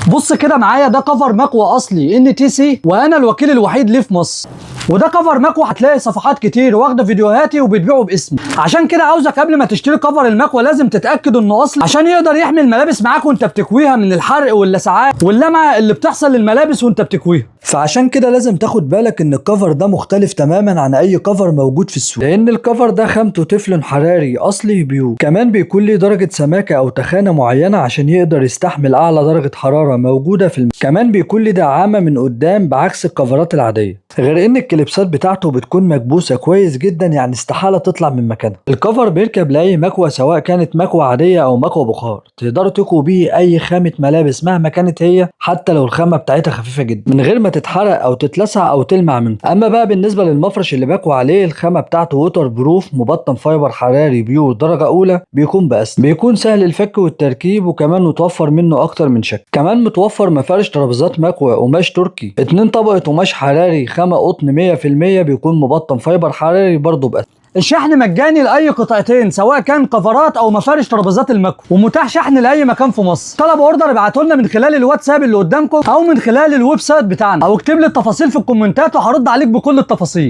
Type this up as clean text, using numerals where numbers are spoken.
بص كده معايا، ده cover مكوى اصلي NTC، وانا الوكيل الوحيد ليه في مصر. وده cover مكوى هتلاقي صفحات كتير واخده فيديوهاتي وبتبيعه باسمي. عشان كده عاوزك قبل ما تشتري cover المكوى لازم تتاكد انه اصلي، عشان يقدر يحمي الملابس معاك وانت بتكويها من الحرق واللسعات واللمعه اللي بتحصل للملابس وانت بتكويها. فعشان كده لازم تاخد بالك ان ال cover ده مختلف تماما عن اي cover موجود في السوق، لان ال cover ده خامته تeflon حراري اصلي pure. كمان بيكون ليه درجه سماكه او تخانه معينة عشان يقدر يستحمل اعلى درجه حرارة موجودة في كمان بيكون ليه دعامة من قدام بعكس الكفرات العادية. غير ان الكليبسات بتاعته بتكون مكبوسه كويس جدا، يعني استحالة تطلع من مكانها. ال cover بيركب لاي مكوى، سواء كانت مكوى عادية او مكوى بخار. تقدروا تكووا بيه اي خامة ملابس مهما كانت هي، حتى لو الخامة بتاعتها خفيفة جدا، من غير ما تتحرق او تتلسع او تلمع منه. اما بقى بالنسبة للمفرش اللي بكوى عليه، الخامة بتاعته waterproof، مبطن fiber حراري pure درجه اولى، بيكون بس بيكون سهل الفك والتركيب، وكمان متوفر منه اكتر من شكل. كمان متوفر مفارش ترابيزات مكوى قماش تركي، 2 طبقه قماش حراري خامة قطن 100%، بيكون مبطن fiber حراري برضه بس. الشحن مجاني لاي قطعتين، سواء كان كفرات او مفارش ترابيزات المكوى، ومتاح شحن لاي مكان في مصر. طلب order ابعتوا لنا من خلال الواتساب اللي قدامكم، او من خلال ال website بتاعنا، او اكتب لي التفاصيل في الكومنتات وهرد عليك بكل التفاصيل.